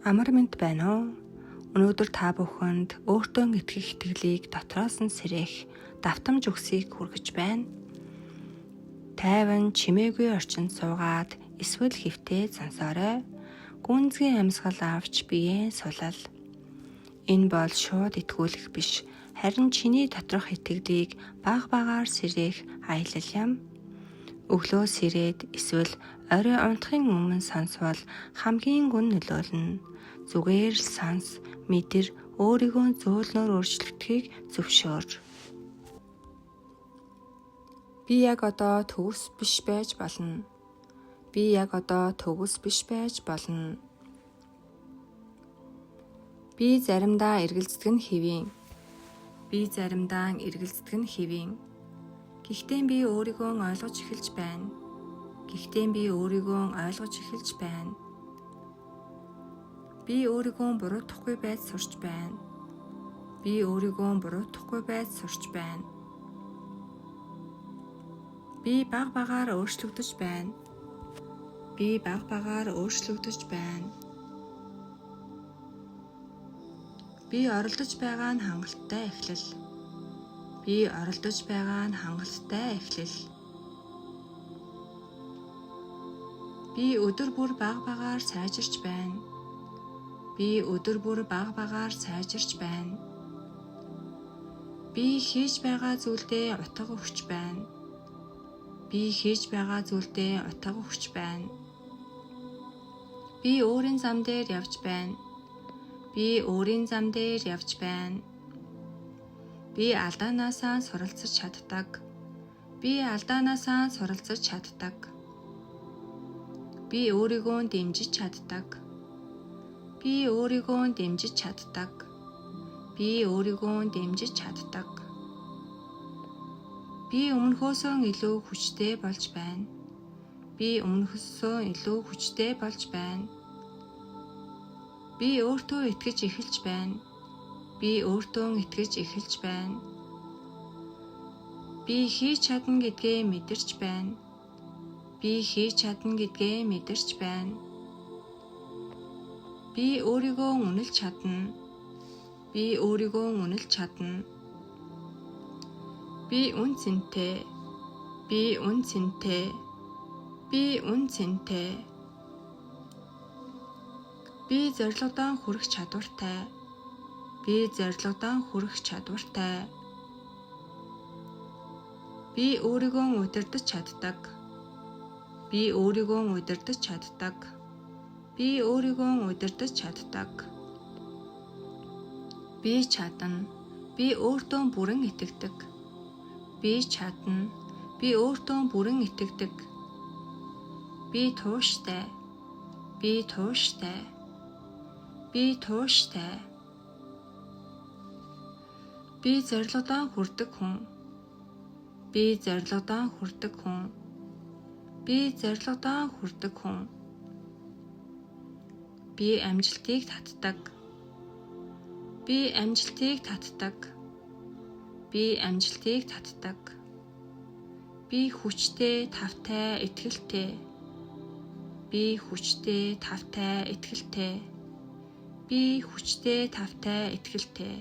Амар мэнд байна уу? Өнөөдөр та бүхэнд өөртөө итгэх итгэлийг дотроос нь сэрээх давтамж үгсийг хүргэж байна. Тайван чимээгүй орчинд суугаад эсвэл хэвтээ сонсоорой. Гүнзгий амьсгал авч биеэ сулал. Энэ бол шууд итгүүлэх биш, харин чиний доторх итгэлийг бага багаар сэрээх аялал юм. Өглөө сэрээд эсвэл орой унтахын өмнө сонсвол хамгийн гүн нөлөөлнө. Зүгээр л сонс, мэдэр, өөрийгөө зөөлнөөр өөрчлөгдөхийг зөвшөөр. Би яг одоо төгс биш байж болно. Би яг одоо төгс биш байж болно. Би заримдаа эргэлздэг нь хэвийн. Би заримдаа эргэлздэг нь хэвийн. Гэхдээ би өөрийгөө ойлгож эхэлж байна. Гэхдээ би өөрийгөө ойлгож эхэлж байна. Би өөрийгөө буруутгахгүй байж сурч байна. Би өөрийгөө буруутгахгүй байж сурч байна. Би бага багаар өөрчлөгдөж байна. Би бага багаар өөрчлөгдөж байна. Би оролдож байгаа нь хангалттай эхлэл. Би оролдож байгаа нь хангалттай эхлэл. Би өдөр бүр бага багаар сайжирч байна. Би өдөр бүр бага багаар сайжирч байна. Би хийж байгаа зүйлдээ утга өгч байна. Би хийж байгаа зүйлдээ утга өгч байна. Би өөрийн зам дээр явж байна. Би өөрийн зам дээр явж байна. Би алдаанаасаа суралцаж чаддаг. Би алдаанаасаа суралцаж чаддаг. Би өөрийгөө дэмжиж чаддаг. Би өөрийгөө дэмжиж чаддаг. Би өөрийгөө дэмжиж чаддаг. Би өмнөхөөсөө илүү хүчтэй болж байна. Би өмнөхөөсөө илүү хүчтэй болж байна. Би өөртөө итгэж эхэлж байна. Би өөртөө итгэж эхэлж байна. Би хийж чадна гэдгээ мэдэрч байна. Би хийж чадна гэдгээ мэдэрч байна. Би өөрийгөө үнэлж чадна. Би өөрийгөө үнэлж чадна. Би үнэ цэнтэй. Би үнэ цэнтэй. Би үнэ цэнтэй. Би зорилгодоо хүрэх чадвартай. Би зорилгодоо хүрэх чадвартай. Би өөрийгөө удирдах чаддаг. Би өөрийгөө удирдах чаддаг. Би өөрийгөө удирдах чаддаг. Би чадна. Би өөртөө бүрэн итгэдэг. Би чадна. Би өөртөө бүрэн итгэдэг. Би тууштай. Би тууштай. Би тууштай. Би зорилгодоо хүрдэг хүн. Би зорилгодоо хүрдэг хүн. Би зорилгодоо хүрдэг хүн. Би амжилтыг татдаг. Би амжилтыг татдаг. Би амжилтыг татдаг. Би хүчтэй, тавтай, итгэлтэй. Би хүчтэй, тавтай, итгэлтэй. Би хүчтэй, тавтай, итгэлтэй.